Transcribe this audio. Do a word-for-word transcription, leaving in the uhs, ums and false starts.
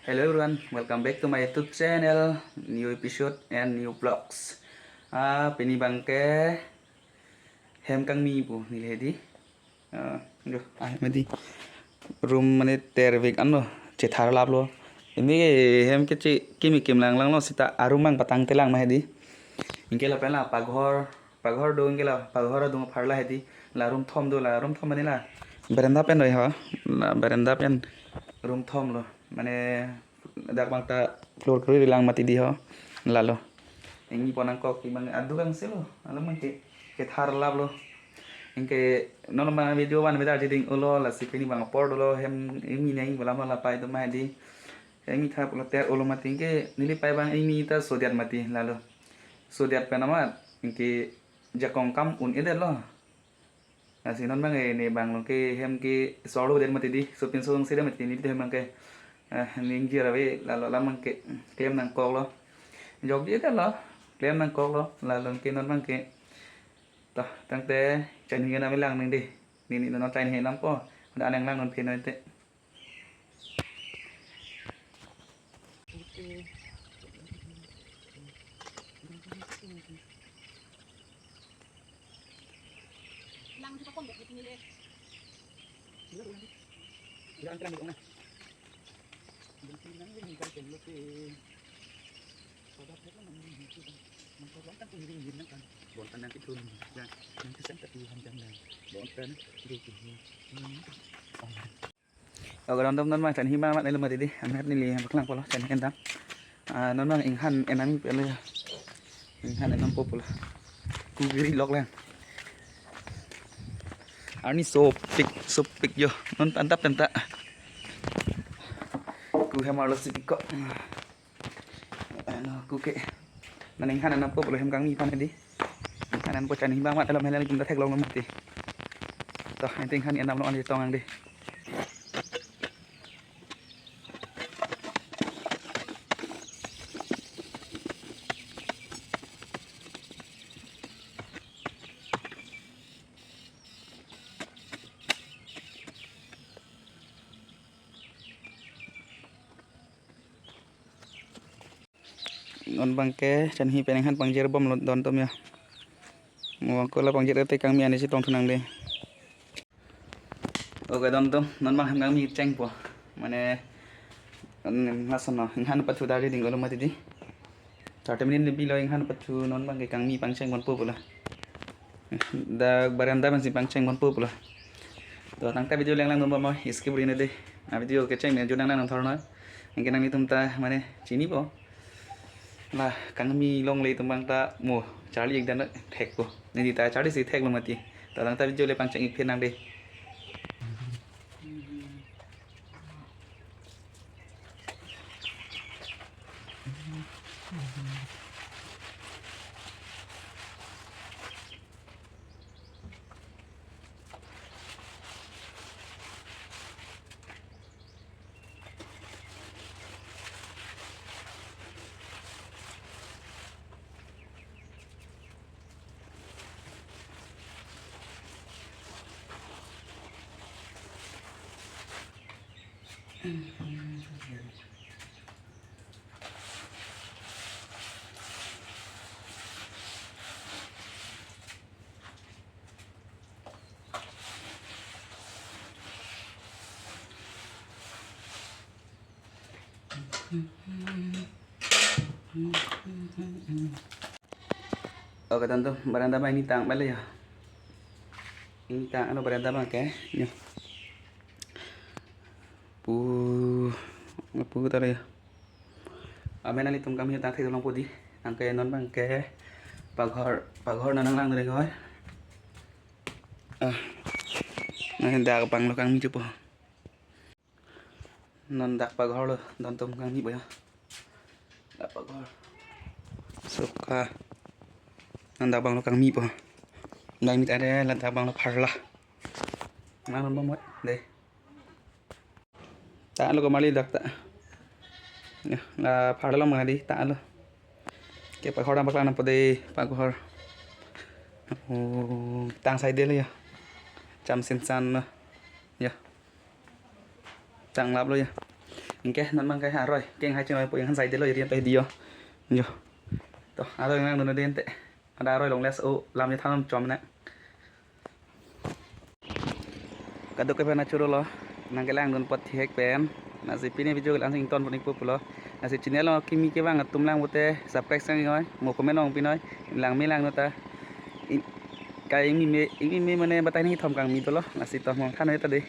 Hello everyone, welcome back to my YouTube channel, new episode and new vlogs. Ah, pini abangke hem kangmi pu neli hedi. Ah, yo, ah, mati. Room mane tervik anlo, chetharlaplo. Ini hem ke che kimi kim lang lang lo seta arum mang patang telang ma hedi. Anke lapen la paghor, paghor do anke la paghor adung apharla hedi. La room thom do, la room thom mane la veranda pen do ho. La veranda pen room thom lo. Mane dak abang ta floor kroi lang mati di ho. Lalo. Ingni ponang kok imang aduk ang selo. Alam ke chetharlaplo. Anke non ma video van beda jiding ulo lasi pini abang apor dolo hem ingni nai bolam la pai do ma hedi. Ingni thap lo ter ulo mati anke neli pai abang ingni ta sodiat mati lalo. Sodiat pen amat anke jakong kam un-edetlo. Lasi non abang ne abang lo ke hem ke solo det mati di, sopinso si det mati neli hem abang ke, eh, ning jir ave lalo alam abang ke klem nangkoklo. Jok di ta lo, klem nangkoklo, lalo ke non abang ke. Toh, tangte chani ke nami lang nang di. Neli non chani he nampo, da nang lang non phe non te. Oke, non abang non abang chani hima mat nelo mati di. Amat neli yang paklang polo chani endam. Ah, non abang inghan enam pelo ya. Inghan enam po polo. Kugiri lok lang. Arni sopik, sopik yo. Non antap tenta. Ku hem arlo sipik kok. Ano, ku ke. Mane inghan enam po polo hem kangmi aphan di. Inghan enam po chani hima mat nelo mele kum ta theklong mati. Toh, ante inghan enam lo ante tong ang di. Non abang ke chani pen inghan pangjir bomlo don atum ya. Mo ko la pangjir te kangmi ani si tong thu nang di. Oke don atum, non abang hem kangmi chengpo. Mane, mm, lason no, inghan pathu dari ding ulo mati di. Thirty minute lebih lo inghan pathu non abang ke kangmi pangcheng ponpo pula. Dak veranda pensi pangcheng ponpo pula. To tangte video lang lang non abang mo, skip ri nang di. Ah, video kecheng ne jun lang lang thor no. Anke nanglitum ta mane chinipo. La kangmi longle atum abang ta mo charli ekdam thekpo. Neli ta charli si theklo mati. To tangte video le pangcheng ik phen nang di. Oke, tentu veranda abang ingtang balik ya. Ingtang ano veranda abang ke, ya. Pu, pu tara ya. Amen, nanglitum kami ta thek long pudi. Anke non abang ke paghor, paghor nanang lang dari koi. Ah, nah dak abang lo kangmi chupo. Non dak paghor lo, don atum kangmi po ya. Dak paghor. Suka. Non dak abang lo kangmi po. Dak mit ada la dak abang lo pharla. Nang non bomot deh. Ta lo ko mali dak ta. Ya, la pharla lo mangadi ta lo. Ke paghor dam paklang nangpo dei paghor. Oh, tang sai dei lo ya. Cham sinsan lo. Ya. Tang lap lo ya. Anke non abang ke aroi keng hai chinoi po inghan saidelo iri ta diyo. Jo. To aroi nang dun den te. Ada aroi longle o lam je than chom na. Kadokave aphan churolo, nangkelangdun apot thihek pen. Lasi pini video kelang sing ton puni pulo. Lasi channel along kimi kevang atum lang pute subscribe sang oi, mo comment ong pinoi, lang me lang nota. In-, kai ingmi me, ingmi me mane batai ni thom kangmi dolo. Lasi to mo than ta de.